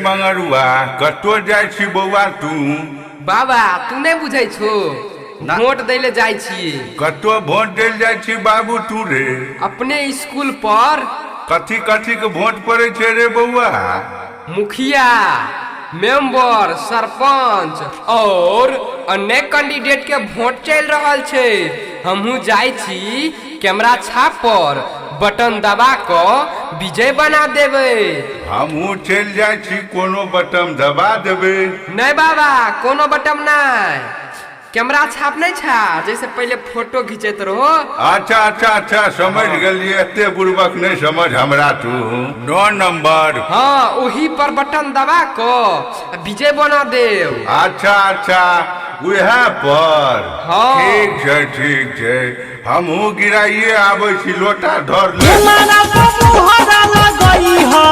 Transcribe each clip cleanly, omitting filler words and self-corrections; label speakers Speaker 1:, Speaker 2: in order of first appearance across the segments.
Speaker 1: मंगरुआ, कतौ जाइ छी बौआ तू?
Speaker 2: बाबा, तू नहि बुझै छो? वोट दै ले जाइ छियै।
Speaker 1: कतौ वोट देल जाइ छी बाबू तू रे?
Speaker 2: अपने स्कूल पर।
Speaker 1: कथी कथी के वोट पड़ै छै रे बौआ?
Speaker 2: मुखिया, मेंबर, सरपंच और अन्य कैंडिडेट के वोट चलि रहल छै। हमहूँ जाइ छी कैमरा छाप पर बटन दबा कऽ विजय बना देबै।
Speaker 1: हमहूँ चलि जाइ छी, कोनो बटन दबा देबै।
Speaker 2: नहि बाबा, कोनो बटन नहि। कैमरा छाप नहि छा, जैसे पहिले फोटो घिचैत रहो।
Speaker 1: अच्छा अच्छा अच्छा, समझ गेलियै। एते बुड़बक नहि समझ हमरा तू। 9 नंबर।
Speaker 2: हाँ, ओही पर बटन दबा कऽ विजय बना देब।
Speaker 1: अच्छा अच्छा, उएह पर?
Speaker 2: हाँ।
Speaker 1: ठीक छै, ठीक छै, हमहूँ गिराइए आबै छी, लोटा धर ले।
Speaker 3: मारा मोहरा लगई ह,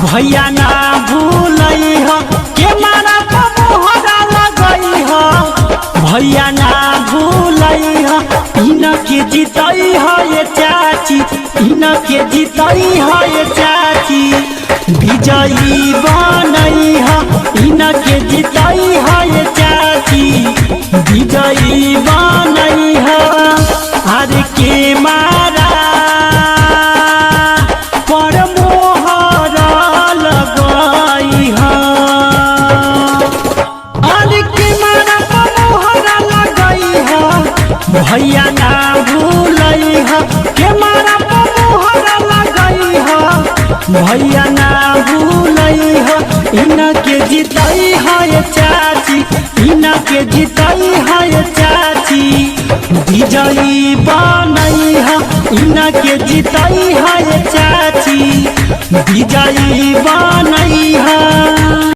Speaker 3: भैया ना भूलई ह। के मारा मोहरा लगई ह, भैया ना भूलई ह। इन के जीतई ह ये चाची, इन के जीतई ह ये चाची, विजयी बनई ह। इन के जीतई ह ये चाची, विजयी बनई ह। अरे के मारा पर मोहर लगई ह, अरे के मारा पर मोहर लगई ह, भैया ना भूलई ह। के मारा पर मोहर लगई ह, भैया ना भूलई ह। इना के जीतई ह ये चाची, इना के जीतई ह ये चाची, विजयी बनई ह। इना के जीतई ह ये चाची, विजयी बनई ह।